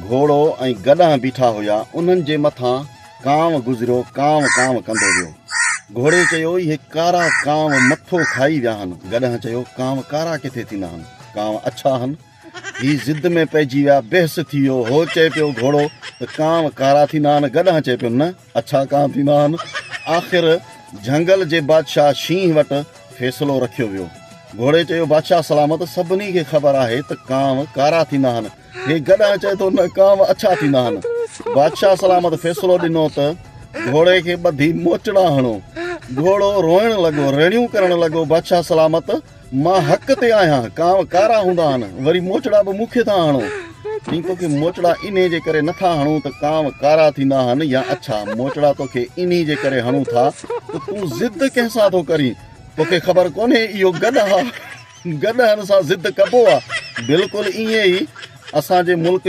گهوڙو ۽ گڏهه بيٺا هيا، انهن جي مٿان ڪانء گذريو، ڪانء ڪانء ڪندو ويو. گهوڙي چيو، اهي ڪارا ڪانء مٿو کائي ويا هن. گڏهه چيو، ڪانء ڪارا ڪٿي ٿيندا هن؟ ڪانء اڇا هن. هي ضد ۾ پئجي ويا، بحث ٿي ويو. هو چئي پيو گهوڙو ته ڪانء ڪارا ٿيندا آهن، گڏهه چئي پيو نه، اڇا ڪانء ٿيندا آهن. آخر جهنگل جي بادشاهه شينهن وٽ فيصلو رکيو ويو. گهوڙي چيو، بادشاهه سلامت، سڀني کي خبر آهي ته ڪانء ڪارا ٿيندا آهن. هي گڏهه چئي ٿو نه ڪانء اڇا ٿيندا آهن. بادشاهه سلامت فيصلو ڏنو ته گهوڙي کي ٻڌي موچڙا هڻو. گهوڙو روئڻ لڳو، رڙيون ڪرڻ لڳو، بادشاهه سلامت مان حق تي آهيان، ڪانء ڪارا هوندا آهن، وري موچڙا به مون کي ٿا هڻو. چيائين توکي موچڙا انهي جي ڪري نٿا هڻون ته ڪانء ڪارا ٿيندا آهن يا اڇا، موچڙا توکي انهي جي ڪري هڻون ٿا ته تون ضد ڪنهن سان ٿو ڪرين، توکي خبر ڪونهي اهو گڏهه آ. گڏهن سان ضد ڪبو آ. بلڪل ائين ئي اسان جي ملڪ.